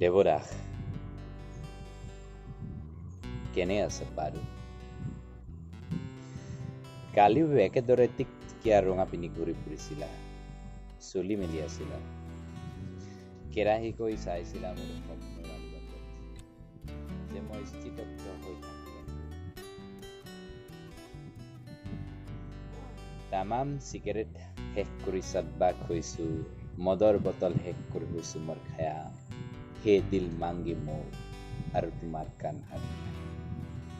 দেৱদাস, কেনে আছে বাৰু? কালিও একেদৰে টিকটিকীয়া ৰঙা পিন্ধি ঘূৰি ফুৰিছিলা, চুলি মেলি আছিলা, কেৰাহীকৈ চাইছিলা মোৰ সপোনৰ আলিবাটত যে মই স্থিতজ্ঞ হৈ থাকিলে। তামাম চিগাৰেট শেষ কৰি চাটবাক হৈছো, মদৰ বটল শেষ কৰি হৈছো মোৰ খায়া, হে দিল মাংগি মোৰ আৰু তোমাৰ কাণ হাত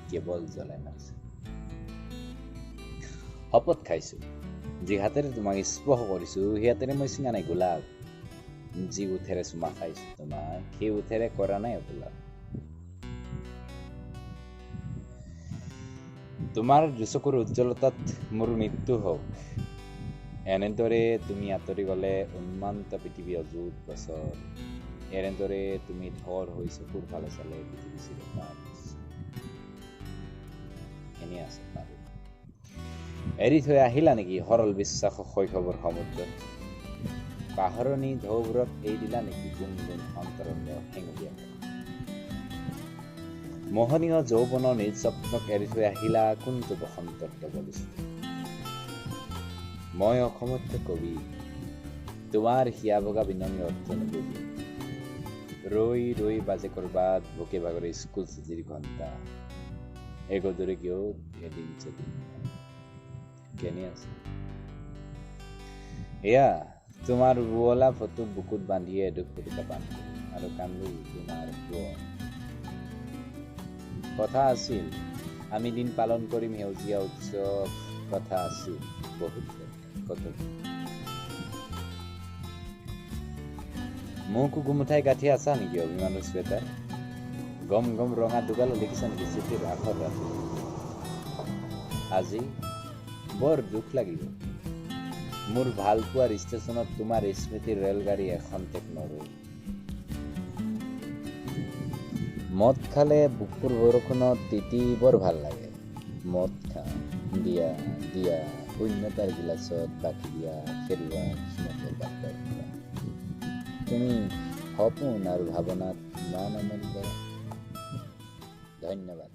কেৱল জ্বলাই মাৰিছে। শপত খাইছো, যি হাতেৰে তোমাক স্পৰ্শ কৰিছো সেই হাতেৰে মই ছিঙা নাই গোলাপ, যি ওঠেৰে চুমা খাইছো তোমাক সেই ওঠেৰে কৰা নাই অপলাপ। তোমাৰ দুচকুৰ উজ্জ্বলতাত মোৰ মৃত্যু হওক, এনেদৰে তুমি আঁতৰি গ'লে উন্মান্ত পৃথিৱী অযুত বছৰ, এনেদৰে তুমি ধৰ হৈ চকুৰ ফালে চালে পৃথিৱী চিৰকাল এনে আছে বাৰু। এৰি থৈ আহিলা নেকি সৰল বিশ্বাস শৈশৱৰ সমুদ্ৰত? পাহৰণি ঢৌবোৰত এৰি দিলা নেকি গুণ গুণ অন্তৰংগ হেঙুলীয়া মোহনীয় যৌৱনৰ নিজ স্বপ্নক এৰি থৈ আহিলা কোনটো বসন্তৰ ডবলিষ্ট? মই অসমৰ্থ কবি, তোমাৰ হিয়া ভগা বিননি অৰ্থ নুবুজি ৰৈ ৰৈ বাজে কৰবাত ভোকে ভাগৰে স্কুল ছুটিৰ ঘণ্টা, এগদৰে কিয় এদিন চেদিন কেনে আছে? এয়া তোমাৰ ৰুৱলা ফটো বুকুত বান্ধিয়ে এদুখ কবিতা বান্ধো আৰু কান্দো তোমাৰ সোঁৱৰ। কথা আছিল আমি দিন পালন কৰিম সেউজীয়া উৎসৱ, কথা আছিল বহুত কত। মোকো গোমুঠাই গাঁঠি আছা নেকি অভিমানৰ চুৱেটাৰ? গম গম ৰঙা দুগালো লিখিছা নেকি চিঠিৰ আখৰ ৰাতি? আজি বৰ দুখ লাগিব মোৰ ভালপোৱাৰ ষ্টেচনত তোমাৰ স্মৃতিৰ ৰেলগাড়ী এখন্তেক নৰ'ল। মদ খালে বুকুৰ বৰষুণত তিতি বৰ ভাল লাগে, মদ খাওঁ দিয়া দিয়া শূন্যতাৰ গিলাচত বাকি দিয়া খেৰুৱা কিস্মতৰ বাটৰ পৰা। তুমি সপোন আৰু ভাৱনাত ইমান আমনি কৰা। ধন্যবাদ।